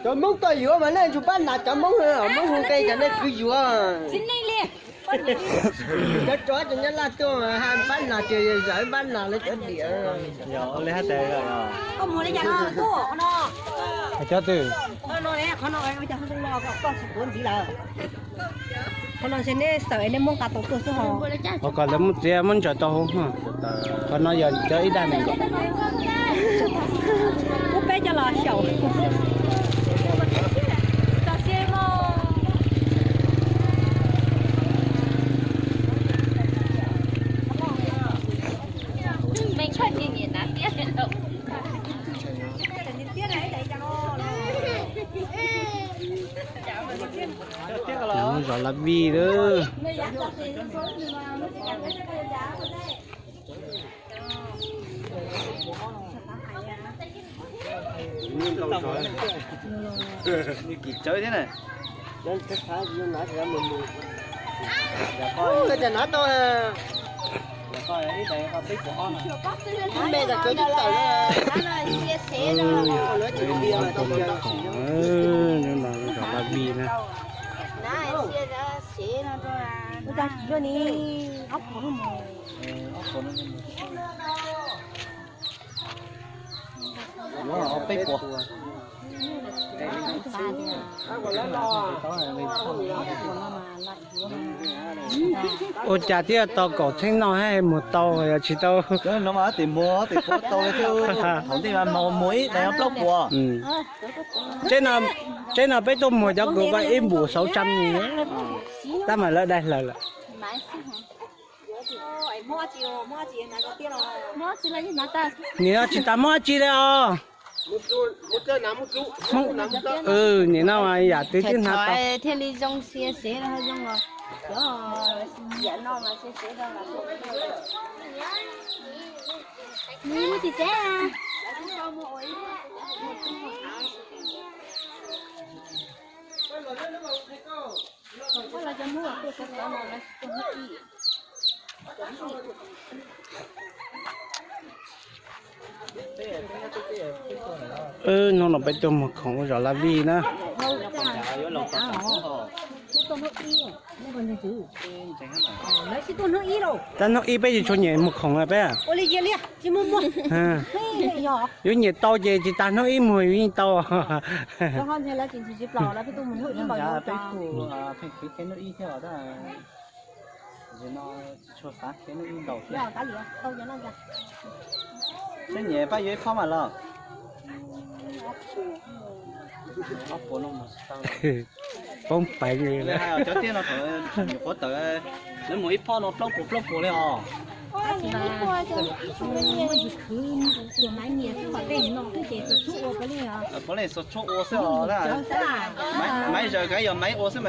Cov Hmoob tuaj yuav mas nej tsum pab nas cov Hmoob, Hmoob hu nqe cov nej kwv yuav. Cov tsov cov Nyab Laj tuaj mas pab nas tias yog pab nas lawv cov diam. Cov twg? Qhov no neb xaws neb muab nqa tau tuaj xwb ho. Ho kom lawv muab txiav muab ntsaws tau hauv. Qhov no yog cov ib dag nees nkaum. Muab peb cov los xyaum. Zos Laj Vij lawm. Kim tsawv thiab na. Ub, cas hnav tau. Ib me tas kawv twb tawm na. Lub no zos Laj Vij na. Peb puas. Ua cas thiaj tau kaum txheeb no thiaj mus tau yog tsis tau? Tes muag tes puav tau thiab. Thaum ntej mas muag ib daim plaub puas. Tseeb no peb tuaj muag cov kws ko ib npus sáu trăm ni, tab mas lawv dai hlaws lawm. Nim no tsis tas muab dab tsi li os. Nim no mas yam twg twb hnav tau. Thiaj li zoo sia sev no zoo os. Cov yam no mas sia sev no mas. Nws muaj tsis tsev. Hnub no peb tuaj muag khoom zos Laj Vij na. Tab hnub ib peb tsis tshua nyiam muag khoom peb. Yuav nyiam tau ces tsis tas hnub ib muag yuav yeej tau. Seb nyiam pab yuav ib phob mas los. Poob peev li. Cov tiaj no thaum nyuam qhuav tawm, lawv muag ib phob no plaub puas plaub puas li os. Puav leej xav tshuaj ua xwb os. Maiv zaws kav yog maiv ua xwb.